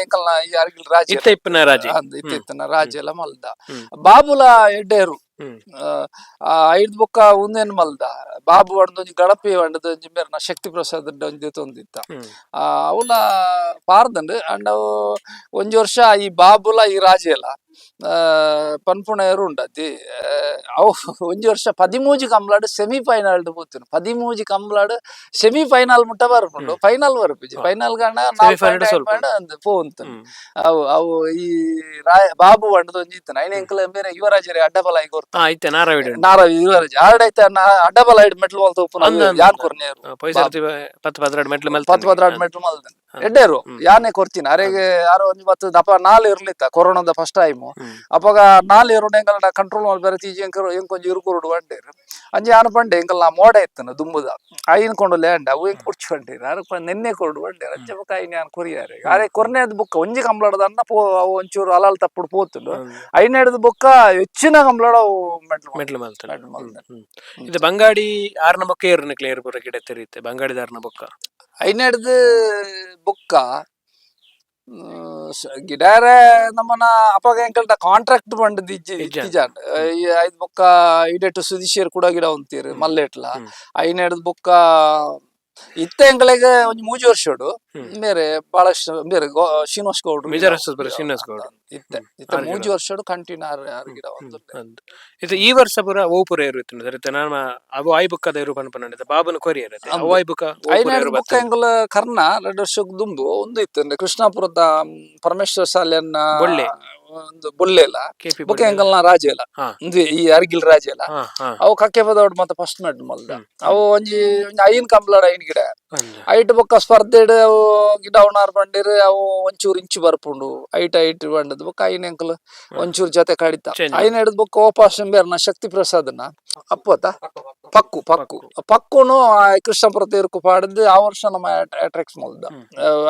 ಎಂಕಲ್ನ ಈ ಅರ್ಗಿಲ್ ರಾಜ.
ಇತ್ತ ಇಪ್ಪನ ರಾಜಿ.
ಅಂದ್ ಇತ್ತ ಇತ್ತನ ರಾಜ ಎಲ್ಲ ಮಲ್ದ. ಬಾಬುಲ ಎಡ್ಡೇರು. ಐದ್ ಬೊಕ್ಕ ಉಂದೇನ್ ಮಲ್ದ ಬಾಬು ಒಂದ್ ಒಂಜಿ ಗಡಪಿ ಒಂಡದ ಒಂಜಿ ಮೇರ್ನ ಶಕ್ತಿ ಪ್ರಸಾದ್ ಒಂಜಿ ತೊಂದಿತ್ತ. ಅವಲ ಪಾರ್ದಂಡ್ ಅಂಡ್ ಅವು ಒಂಜಿ ವರ್ಷ ಈ ಬಾಬುಲ ಈ ರಾಜೆಲ ಪನ್ಪುಣೆಯರು ಉಂಡತಿ. ಅವು ಒಂಜಿ ವರ್ಷ ಪದಿಮೂಜಿ ಕಂಬ್ಲಾಡ್ ಸೆಮಿ ಫೈನಲ್ ಪೋತುನು. ಪದಿಮೂಜಿ ಕಂಬ್ಲಾಡ್ ಸೆಮಿ ಫೈನಲ್ ಮುಟ್ಟ ಬರ್ಪುಂಡು, ಫೈನಲ್ ಬರ್ಪುಜಿ. ಫೈನಲ್ ಗಂಡ
Semi-final ಸ್ವಲ್ಪ.
ಪೋಂತು. ಅವು ಅವು ಈ ಬಾಬು ಬಂಡದ ಒಂಜಿ ಇತ್ತು. ನೈನ್ ಎಂಕಲ್ ಬೇರೆ ಯುವರಾಜರೇ ಅಡ್ಡಬಲ ಕೊರ್ತ.
ಹಾ, ಇತ್ತೆ ನಾರಾವಿಡು.
ನಾರ ಯುವರಾಜ ಆರಡೈತ ಅಡ್ಡಬಲ ಐಡ್ ಮೆಟ್ಲು ಮಲ್ತ ಉಪ್ಪುನ.
ಅಂದ್ ಅಂದ್.
ಯಾನ್ ಕೊರ್ನೇರು.
ಪೈಸರ್ತಿ 10 12 ಮೆಟ್ಲು ಮಲ್ತ.
10 12 ಮೆಟ್ಲು ಮಲ್ದ ಎಡ್ಡೇರು. ಯಾನೇ ಕೊರ್ತೀನಿ ಅರೆಗೆ ಯಾರೋ ಒಂಜಿ ಬತ್ತು ದಪ ನಾಲ್ ಇರ್ಲಿತ್ತ ಕೊರೋನಾದ ಫಸ್ಟ್ ಟೈಮ್. ಅಪಗ ನಾಲ್ ಇರುಂಡ ಎಂಕಲ್ನ ಕಂಟ್ರೋಲ್ ಮಲ್ಪೆರೆ ತೀಜಿ ಎಂಕರು ಎಂಕೊಂಜಿ ಇರುಕುರುಡು ಬಂಡೇರು. ಅಂಜಿ ಯಾನು ಪಂಡೆ ಎಂಕಲ್ ನಾ ಮೋಡ ಇತ್ತನ ದುಂಬುದ ಐನ್ ಕೊಂಡು ಲ್ಯಾಂಡ್ ಅವು ಎಂಕ್ ಕುಡ್ಚು ಬಂಡೇರು. ಅರೆ ನಿನ್ನೆ ಕೊರಡು ಬಂಡೇರು. ಅಂಚೆ ಬೊಕ್ಕ ಐನ್ ಯಾನ್ ಕೊರಿಯಾರೆ ಅರೆ ಕೊರ್ನೇದ್ ಬುಕ್ಕ ಒಂಜಿ ಕಂಬ್ಳಾಡದ ಅನ್ನ ಪೋ ಅವು ಒಂಚೂರು ಅಲಾಲ್ ತಪ್ಪುಡು ಪೋತುಂಡು. ಐನ್ ಹಿಡ್ದು ಬುಕ್ಕ ಹೆಚ್ಚಿನ ಕಂಬ್ಳಾಡ ಅವು ಮೆಟ್ಲು
ಮೆಟ್ಲು ಮಲ್ತ.
ಮೆಟ್ಲು ಮಲ್ತ.
ಇದು ಬಂಗಾಡಿ ಆರ್ನ ಬೊಕ್ಕ ಏರು ನಿಕ್ಲೆ ಏರು ಪೂರ ಗಿಡ ತೆರೀತೆ ಬಂಗಾಡಿದ ಆರ್ನ ಬೊಕ್ಕ?
ಐನ್ ಹಿಡ್ದು ಬುಕ್ಕ ಗಿಡಾರೆ ನಮ್ಮನ ಅಪಗ ಎಂಕಲ್ಟ ಕಾಂಟ್ರಾಕ್ಟ್ ಬಂಡದ್ ಇಜ್ಜಿ.
ಇಜ್ಜಾಂಡ್.
ಇಜ್ಜಾಂಡ್. ಈ ಐದ್ ಬೊಕ್ಕ ಇಡೆಟ್ಟು ಸುದೀಶೇರ್ ಕೂಡ ಗಿಡ ಉಂತೀರ್ ಮಲ್ಲೆಟ್ಲ. ಐನ್ ಹಿಡ್ದು ಬೊಕ್ಕ ಇತ್ತ ಎಂಕಲೆಗ್ ಒಂಜಿ ಮೂಜಿ ವರ್ಷಡು ಬೇರೆ ಬಹಳಷ್ಟು ಬೇರೆ ಶ್ರೀನಿವಾಸ್ ಗೌಡ್ರು ಗಿಡ.
ಮಿಜಾರ್ ಬರ ಶ್ರೀನಿವಾಸ್ ಗೌಡ್ರು.
ಇತ್ತೆ ಇತ್ತೆ
ಆರು ಗಿಡ.
ಮೂಜಿ ವರ್ಷಡು ಕಂಟಿನ್ಯೂ ಆರು ಆರು ಗಿಡ ಒಂದು.
ಅಂದ್. ಇದು ಈ ವರ್ಷ ಪೂರ ಓ ಪೂರ ಏರು ಇತ್ತು ಸರ್. ನಮ್ಮ ಅವು ಆಯ್ ಬುಕ್ಕದ ಏರು ಪನ್ಪನ ಬಾಬುನ ಕೊರಿಯರ್.
ಅಂದ್.
ಅವು ಆಯ್ ಬುಕ್ಕ ಓ
ಐನ್
ಪೂರ ಏರು
ಹಿಡ್ದು ಬೊಕ್ಕ ಎಂಕಲ್ ಕರ್ನ 2 ವರ್ಷಕ್ಕೆ ದುಂಬು ಒಂದು ಇತ್ತು ಅಂದ್ರೆ ಕೃಷ್ಣಾಪುರದ ಪರಮೇಶ್ವರ ಶಾಲೆಯನ್ನ
ಬೊಳ್ಳೆ.
ಒಂದು ಬೊಳ್ಳೆಲ.
ಕೆಪಿ.
ಬೊಕ್ಕ ಎಂಕಲ್ನ ರಾಜೆಲ ಒಂದು ಈ ಅರ್ಗಿಲ್ ರಾಜೆಲ.
ಹಾ ಹಾ
ಅವು ಕಕ್ಕೆ ಪದವಡ್ ಮತ್ತೆ ಫಸ್ಟ್ ಮೆಡ್ ಮಲ್ದ. ಅವು ಒಂಜಿ ಒಂಜಿ ಐನ್ ಕಂಬ್ಲಾಡ್ ಐನ್ ಗಿಡ. ಐಟ್ ಬೊಕ್ಕ ಸ್ಪರ್ಧೆಡ್ ಅವು ಗಿಡ ಉಣಾರ್ ಬಂಡಿರ್. ಅವು ಒಂಚೂರು ಇಂಚು ಬರ್ಪುಂಡು ಐಟ್ ಐಟ್ ಬಂಡದ್. ಬೊಕ್ಕ ಐನ್ ಎಂಕಲ್ ಒಂಚೂರು ಜೊತೆ ಕಡಿತ.
Change.
ಐನ್ ಹಿಡ್ದು ಬೊಕ್ಕ ಓಪಾಸ್ ಬೇರ್ನ ಶಕ್ತಿ ಪ್ರಸಾದ್ನ ಅಪ್ಪತ ಪಕ್ಕು ಪಕ್ಕು ಪಕ್ಕುನು ಕೃಷ್ಣಪುರ ತೀರ್ಕು ಪಾಡ್ದು ಆ ವರ್ಷ ನಮ್ಮ ಅಟ್ರಾಕ್ಸ್ ಮಲ್ದ.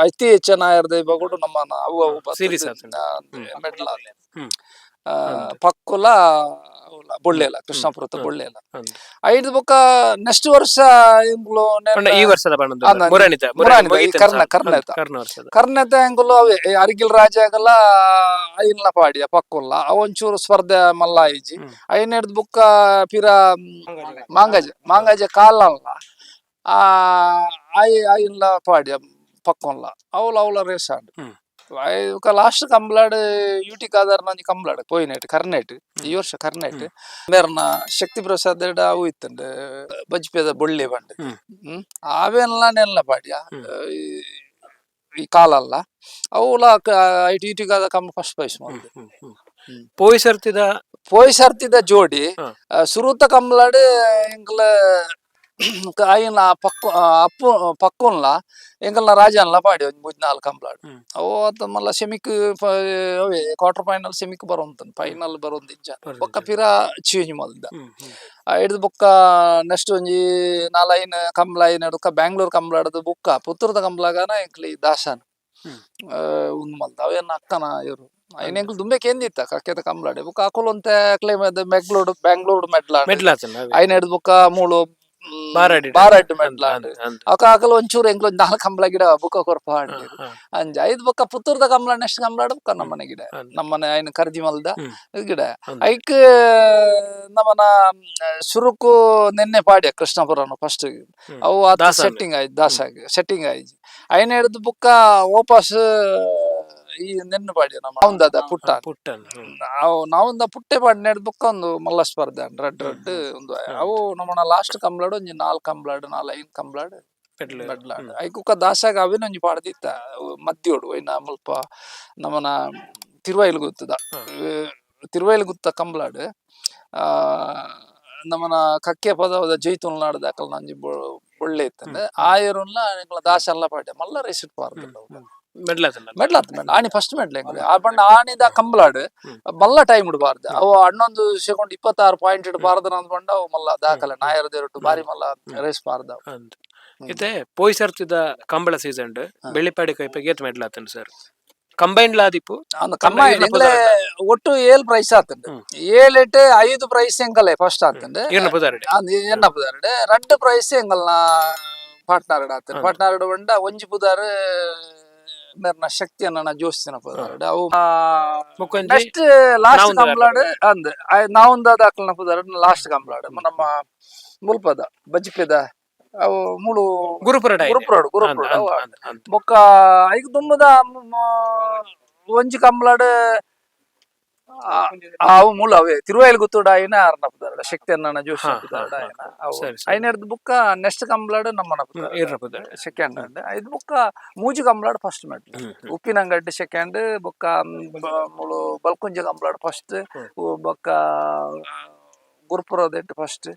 ಅತಿ ಹೆಚ್ಚು ನಾಯರ್ದ ಬಗುಡು ನಮ್ಮ ಅವು ಅವು
Series ಆತುಂಡು.
ಮೆಡ್ಲ.
ಹ್ಮ್.
ಪಕ್ಕುಲ ಬೊಳ್ಳೆಲ ಕೃಷ್ಣಪುರದ ಬೊಳ್ಳೆಲ.
ಅಂದ್.
ಐದು ಬೊಕ್ಕ ನೆಕ್ಸ್ಟ್ ವರ್ಷ ಎಂಕುಲು
ಪಂಡ ಈ ವರ್ಷದ ಬಣ್ಣದ
ಅಂದ್.
ಮುರಾಣಿತ.
ಮುರಾಣಿದ, ಈ ಕರ್ನ ಕರ್ನಾತ.
ಕರ್ನ ವರ್ಷದ.
ಕರ್ನತ ಎಂಕುಲು ಅವೇ ಈ ಅರಿಗಿಲ್ ರಾಜಾಗಲ ಐನ್ಲ ಪಾಡಿಯ ಪಕ್ಕುಲ್ಲ. ಅವ ಒಂಚೂರು ಸ್ಪರ್ಧೆ ಮಲ್ಲ ಆಯಿಜಿ. ಐನ್ ಹಿಡ್ದು ಬುಕ್ಕ ಪಿರ ಮಾಂಗಜ ಮಾಂಗಜ ಕಾಲಲ್ಲ ಆ I ಐನ್ಲ ಪಾಡಿಯ ಪಕ್ಕೊಂಲ ಅವಲ ಅವಲ ರೇಸ್ ಆಂಡ್. ಲಾಸ್ಟ್ ಕಂಬ್ಲಾಡ್ ಯೂಟಿ ಕಾದಾರ್ ನಂಜಿ ಕಂಬ್ಲಾಡ್ ಪೋಯಿನೇಟ್ ಕರ್ನೇಟ್ ಈ ವರ್ಷ ಕರ್ನೇಟ್ ಮೇರ್ನ ಶಕ್ತಿ ಪ್ರಸಾದ್ ಅವು ಇತ್ತಂಡ್ ಬಜ್ಪೆದ ಬೊಳ್ಳೆ ಬಂಡ್.
ಹ್ಮ್.
ಹ್ಮ್ ಅವೆಲ್ಲ ನೆಲ್ಲ ಪಾಡ್ಯ. ಈ ಕಾಲಲ್ಲ ಅವುಲ IT ಇಟಿಗಾದ come first prize ಮಲ್ದೆ.
ಪೋಯಿ ಸರ್ತಿದ
ಪೋಯ್ ಸರ್ತಿದ ಜೋಡಿ. ಸುರುತ ಕಂಬ್ಲಾಡ್ ಎಂಕಲ ಐನ ಪಕ್ಕು ಅಪ್ಪು ಪಕ್ಕುನ್ಲ ಎಂಕಲ್ನ ರಾಜನ್ಲ ಪಾಡಿ ಒಂಜಿ ಮೂಜಿ ನಾಲ್ ಕಂಬ್ಲಾಡ್. ಅವು ಅತ್ತ ಮಲ್ಲ ಸೆಮಿಕ್ ಅವೇ ಕ್ವಾರ್ಟರ್ ಫೈನಲ್ ಸೆಮಿಕ್ ಬರೋಂತನ್ ಫೈನಲ್ ಬರೋಂದಿಜ್ಜ. ಬೊಕ್ಕ ಪಿರ ಚೇಂಜ್ ಮಲ್ದ. ಹಿಡ್ದು ಬೊಕ್ಕ ನೆಕ್ಸ್ಟ್ ಒಂಜಿ ನಾಲೈನ್ ಕಂಬ್ಲ ಐನ್ ಬೊಕ್ಕ ಬ್ಯಾಂಗ್ಳೂರ್ ಕಂಬ್ಲಾಡ್ದು ಬೊಕ್ಕ ಪುತ್ತೂರ್ದ ಕಂಬ್ಲಾಗನ ಎಂಕ್ಲಿ ದಾಸನ್ ಉಂದು ಮಲ್ದ. ಅವೇನ ಅಕ್ಕನ ಇವರು ಐನ್ ಎಂಕ್ಲು ದುಂಬೆ ಕೇಂದಿತ್ತ ಕಕ್ಕೆದ ಕಂಬ್ಲಾಡೆ. ಬೊಕ್ಕ ಅಕುಲು ಒಂತೆ ಕ್ಲೇಮ್ ಬೆಂಗ್ಳೂರು ಬೆಂಗ್ಳೂರು ಮೆಡ್ಲ.
ಮೆಡ್ಲಾತನ.
ಐನ್ ಹಿಡ್ದು ಬೊಕ್ಕ ಮೂಳು
ಬಾರಾಡಿ.
ಬಾರಾಡ್ ಮೆಡ್ಲ. ಅಕ ಅಕಲ್ ಒಂಚೂರು ಎಂಕ್ಲು ಒಂಜಿ ನಾಲ್ಕು ಕಂಬ್ಲ ಗಿಡ ಬುಕ್ಕ ಕೊರ್ಪ ಆಂಡ್. ಅಂಜ ಐದ್ ಬೊಕ್ಕ ಪುತ್ತೂರ್ದ ಕಂಬ್ಲ ನೆಕ್ಸ್ಟ್ ಕಂಬ್ಲಾಡ್ ಬೊಕ್ಕ ನಮ್ಮನೆ ಗಿಡ. ನಮ್ಮನೆ ಐನ್ ಖರೀದಿ ಮಲ್ದ ಗಿಡ. ಐಕ್ ನಮ್ಮನ ಸುರುಕು ನಿನ್ನೆ ಪಾಡ್ಯ ಕೃಷ್ಣಪುರನು ಫಸ್ಟ್. ಅವು ಆತ
ದಾಸಾನ್.
ಸೆಟ್ಟಿಂಗ್ ಆಯ್ತು ದಾಸಾಗ್ ಸೆಟ್ಟಿಂಗ್ ಆಯ್ತು. ಐನ್ ಹಿಡ್ದು ಬುಕ್ಕ ವಾಪಸ್ ಈ ನೆನ್ನೆ ಪಾಡ್ಯ ನಮ್ಮ ಅವಂದದ ಪುಟ್ಟ.
ಪುಟ್ಟನ್.
ನಾವು ನಾವೊಂದ ಪುಟ್ಟೆ ಪಾಡ್ನ ಹಿಡ್ದು ಬುಕ್ಕ ಒಂದು ಮಲ್ಲ ಸ್ಪರ್ಧೆ ರಡ್ ರಡ್ ಒಂದು. ಅವು ನಮ್ಮನ ಲಾಸ್ಟ್ ಕಂಬ್ಲಾಡ್ ಒಂಜಿ ನಾಲ್ಕು ಕಂಬ್ಲಾಡ್ ನಾಲ್ ಐದು ಕಂಬ್ಲಾಡ್.
Medal.
ಮೆಡ್ಲಾಂಡ್. ಐಕುಕ್ಕ ದಾಸಾಗ ಅವಿನೊಂಜಿ ಪಾಡ್ದಿತ್ತ ಮದ್ಯೋಡು ಒಯ್ನ ಮುಲ್ಪ ನಮನ ತಿರುವೈಲ್ ಗುತ್ತದ ತಿರುವೈಲ್ ಗುತ್ತ ಕಂಬ್ಲಾಡ್ ನಮನ ಕಕ್ಕೆ ಪದವದ ಜೈತುಲ್ನಾಡ್ ಅಕಲ್ ನಂಜಿ ಬೊಳ್ಳೆ ಇತ್ತಂದೆ ಆಯರುನ್ಲ ಎಂಕ್ಲ ದಾಸಲ್ಲ ಪಾಡ್ಯ ಮಲ್ಲ ರೇಸ್ ಪಾರ್ದಿಲ್ಲ.
ಮೆಡ್ಲ್ ಆತಲ್ಲ.
ಮೆಡ್ಲ್ ಆತ್, ಮೆಡ್ಲ್ ಆಣಿ ಫಸ್ಟ್ ಮೆಡ್ಲ್ ಎಂಕ್ಲೆ. ಆ ಬಣ್ಣ ಆಣಿದ ಕಂಬ್ಲಾಡ್ ಮಲ್ಲ ಟೈಮ್ ಇಡಬಾರ್ದು. ಅವು 11 ಸೆಕೆಂಡ್ 26 ಪಾಯಿಂಟ್ ಇಡಬಾರ್ದು ಅಂದ್ ಬಂಡ ಅವು ಮಲ್ಲ ದಾಖಲೆ. ನಾಯರ ದೇರಟ್ಟು ಬಾರಿ ಮಲ್ಲ ರೇಸ್ ಪಾರ್ದ.
ಅಂದ್ ಇತ್ತೆ ಪೋಯ್ ಸರ್ತಿದ ಕಂಬಳ ಸೀಸನ್ ಬೆಳ್ಳಿಪಾಡಿ ಕೈಪೆಗೆ ಏತ್ ಮೆಡ್ಲ್ ಆತಂಡ್ ಸರ್, ಕಂಬೈನ್ಡ್ ಲಾದಿಪ್ಪು?
ಅಂದ್ ಕಮ್ಮ ಎಂಕ್ಲೆ ಒಟ್ಟು 7 ಪ್ರೈಸ್ ಆತಂಡ್. 7 ಎಟ್ಟು 5 ಪ್ರೈಸ್ ಎಂಕಲೆ ಫಸ್ಟ್ ಆತಂಡ್.
ಈರ್ನ ಪುದಾರ್ಡೆ.
ಅಂದ್ ಎನ್ನ ಪುದಾರ್ಡೆ. 2 ಪ್ರೈಸ್ ಎಂಕಲ್ನ ಪಾಟ್ನಾರ್ಡ್ ಆತಂಡ್. ಪಾಟ್ನಾರ್ಡ್ ಬಂಡ ಒಂಜಿ ಪುದಾರ್ ಮೇರ್ನ ಶಕ್ತಿ ಅನ್ನ ಜೋಸ್ತಿನ ಪುದಾರ್ಡ್ ಅವು.
ಮುಕ್ಕೊಂಜಿ
ನೆಕ್ಸ್ಟ್ ಲಾಸ್ಟ್
ನಾವುಂದ.
ಕಂಬ್ಲಾಡ್ ಅಂದ್ ನಾವುಂದಾದ ಅಕ್ಲನ ಪುದಾರ್ಡ್ ಲಾಸ್ಟ್ ಕಂಬ್ಲಾಡ್ ನಮ್ಮ ಮುಲ್ಪದ ಬಜ್ಪೆದ ಅವು ಮೂಳು.
ಗುರುಪುರ.
ಗುರುಪುರಡು, ಗುರುಪುರಡು ಅವು. ಬೊಕ್ಕ ಐಕ್ ದುಂಬುದ ಒಂಜಿ ಕಂಬ್ಲಾಡ್ ಅವು ಮೂಲ ಅವೇ ತಿರುವೈಲ್ ಗುತ್ತುಡ ಆಯಿನ ಆರ್ನ ಪುದಾರ್ಡ ಶಕ್ತಿ ಅನ್ನ ಜೋಶಿ ಪುದಾರ್ಡ ಆಯಿನ ಅವು.
ಸರಿ ಸರಿ.
ಐನೆಡ್ದು ಬುಕ್ಕ ನೆಕ್ಸ್ಟ್ ಕಂಬ್ಲಾಡ್ ನಮ್ಮನ ಪುದಾರ್ಡ್.
ಈರ್ನ ಪುದಾರ್ಡ್.
ಸೆಕೆಂಡ್ ಐದು ಬುಕ್ಕ ಮೂಜಿ ಕಂಬ್ಲಾಡ್ ಫಸ್ಟ್ ಮೆಡ್ಲ್. ಉಪ್ಪಿನಂಗಡ್ಡೆ ಸೆಕೆಂಡ್, ಬೊಕ್ಕ ಮೂಳು ಬಲ್ಕುಂಜ ಕಂಬ್ಲಾಡ್ ಫಸ್ಟ್, ಬೊಕ್ಕ ಗುರುಪುರದೆಟ್ ಫಸ್ಟ್.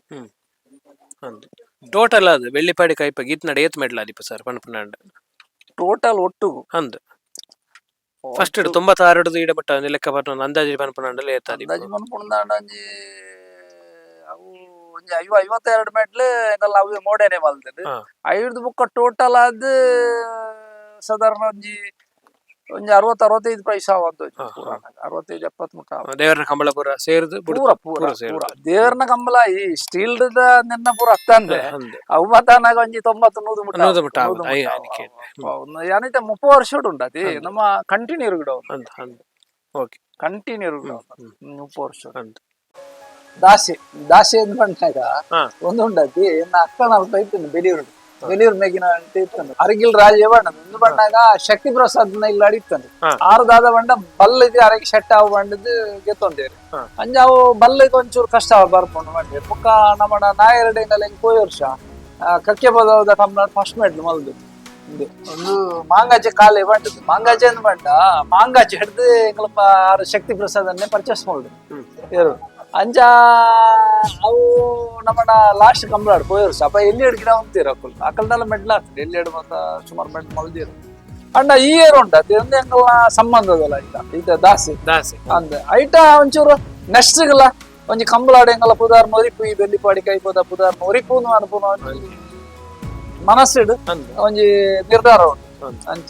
ಟೋಟಲ್ ಅದು ಬೆಳ್ಳಿಪಾಡಿ ಕೈಪೆಗೆ ಈತ್ ನಡೆ ಏತ್ ಮೆಡ್ಲ್ ಆದಿಪ್ಪು ಸರ್ ಪನ್ಪುನಾಂಡ?
ಟೋಟಲ್ ಒಟ್ಟುಗು?
ಅಂದ್, ಫಸ್ಟ್ 96 ಈಡ ಮಟ್ಟ ಒಂದು ಲೆಕ್ಕ ಪನ್ಪುನ ಅಂದಾಜಿ ಪನ್ಪುನಾಂಡಲ ಏತ್ ಆದಿಪ್ಪು?
ಅಂದಾಜಿ ಮನ್ಪುಂಡಾಂಡ ಒಂಜಿ ಅವು ಒಂಜಿ 52 ಮೆಡ್ಲ್ ಎಂಕಲ್ನ ಅವೆ ಮೋಡೇನೆ ಮಲ್ತುಂಡು. ಐಡ್ದ್ ಬೊಕ್ಕ ಟೋಟಲ್ ಆದ್ ಸಾಧಾರಣ ಒಂಜಿ ಒಂಜಿ 60 65 ಪ್ರೈಸ್ ಆವಂತ. 65 70 ಮುಟ್ಟ ಆವ.
ದೇವರನ ಕಂಬಳ ಪೂರ ಸೇರ್ದು ಬುಡ್ದು
ಪೂರ ಪೂರ.
ಪೂರ ಸೇರ್ದು.
ಪೂರ ದೇವರನ ಕಂಬಳ ಈ ಸ್ಟೀಲ್ ನಿನ್ನ ಪೂರ ಅತ್ತಂದೆ.
ಅಂದ್.
ಅವು ಮತಾನಾಗ ಒಂಜಿ 90 100 ಮುಟ್ಟ.
100 ಮುಟ್ಟ
100
ಆವದು.
ಮುಟ್ಟ.
ಅನಿಕೆ.
ಆವು. ಯಾನಿತ 30 ವರ್ಷ ಉಂಡತಿ ನಮ್ಮ ಕಂಟಿನ್ಯೂ ಗಿಡ.
ಅಂದ್ ಅಂದ್, ಓಕೆ.
ಕಂಟಿನ್ಯೂ ಗಿಡ 30 ವರ್ಷ.
ಅಂದ್.
ದಾಸೆ ದಾಸೆ ಅಂದ್ ಪಂಡಾಗ ಒಂದು ಉಂಡತಿ ಎನ್ನ ಅಕ್ಕನ ಅಲ್ಪ ಇತ್ತು ಬೆಲಿಯೂರು, ಬೆಲಿಯೂರು ಮೇಗಿನ ಅಂತ ಇತ್ತು. ಅರಗಿಲ್ ರಾಜ ಬಣ್ಣ ಒಂದು ಬಣ್ಣಾಗ ಶಕ್ತಿ ಪ್ರಸಾದ್ ನ ಇಲ್ಲ ಅಡಿತ್ತಂದು. ಆರು ದಾದ ಬಂಡ ಬಲ್ಲಿಗೆ ಅರಗಿ ಶೆಟ್ಟ ಅವು ಬಂಡದ್ದು ಗೆತ್ತೊಂದೇರು. ಅಂಜ ಅವು ಬಲ್ಲಿಗೆ ಒಂಚೂರು ಕಷ್ಟ ಬರ್ಕೊಂಡು ಬಂಡಿ ಬೊಕ್ಕ ನಮ್ಮಡ ನಾಯರಡೆಂಗಲ್ ಹೆಂಗ್ ಪೋಯಿ ವರ್ಷ ಕಕ್ಕೆ ಬದವದ ಕಮ್ನಾಡ್ ಫಸ್ಟ್ ಮೆಡ್ಲ್ ಮಲ್ದು. ಉಂದು ಒಂದು ಮಾಂಗಾಜೆ ಕಾಲೆ ಬಂಡದ್ದು. ಮಾಂಗಾಜೆ ಅಂದ್ ಬಂಡ ಮಾಂಗಾಜೆ ಹಿಡ್ದು ಎಂಕಲ್ಪ ಆರು ಶಕ್ತಿ ಪ್ರಸಾದ್ ಅನ್ನೇ ಪರ್ಚೇಸ್ ಮಾಡುದು ಏರು. ಅಂಚ ಅವು ನಮ್ಮಡ ಲಾಸ್ಟ್ ಕಂಬ್ಲಾಡ್ ಪೋಯಿ ವರ್ಷ ಅಪ್ಪ ಎಲ್ಲಿ ಹಿಡ್ಗಿಡ ಉಂತೀರ ಅಕ್ಕಲ್ ಅಕ್ಕಲ್ದೆಲ್ಲ ಮೆಡ್ಲ್ ಆಗ್ತದೆ. ಎಲ್ಲಿ ಹಿಡ್ ಮತ್ತ ಸುಮಾರು ಮೆಡ್ಲ್ ಮಲ್ದಿರು. ಅಣ್ಣ ಈ ಏರು ಉಂಟ ಒಂದು ಎಂಕಲ್ನ ಸಂಬಂಧದಲ್ಲ ಈತ ಈತ ದಾಸಿ.
ದಾಸೆ.
ಅಂದ್ ಐಟ ಒಂಚೂರು ನೆಕ್ಸ್ಟ್ ಗಿಲ್ಲ ಒಂಜಿ ಕಂಬಳಾಡ ಎಂಕಲ ಪುದಾರ್ ಮೊರಿಪು ಈ ಬೆಲ್ಲಿಪಾಡಿ ಕೈಪದ ಪುದಾರ್ ಮೊರಿಪು ಅನ್ಪುನ ಒಂಜಿ ಮನಸ್ಸಿಡ್
ಅಂದ್.
ಒಂಜಿ ನಿರ್ಧಾರ ಉಂಟು.
ಅಂದ್.
ಅಂಚ.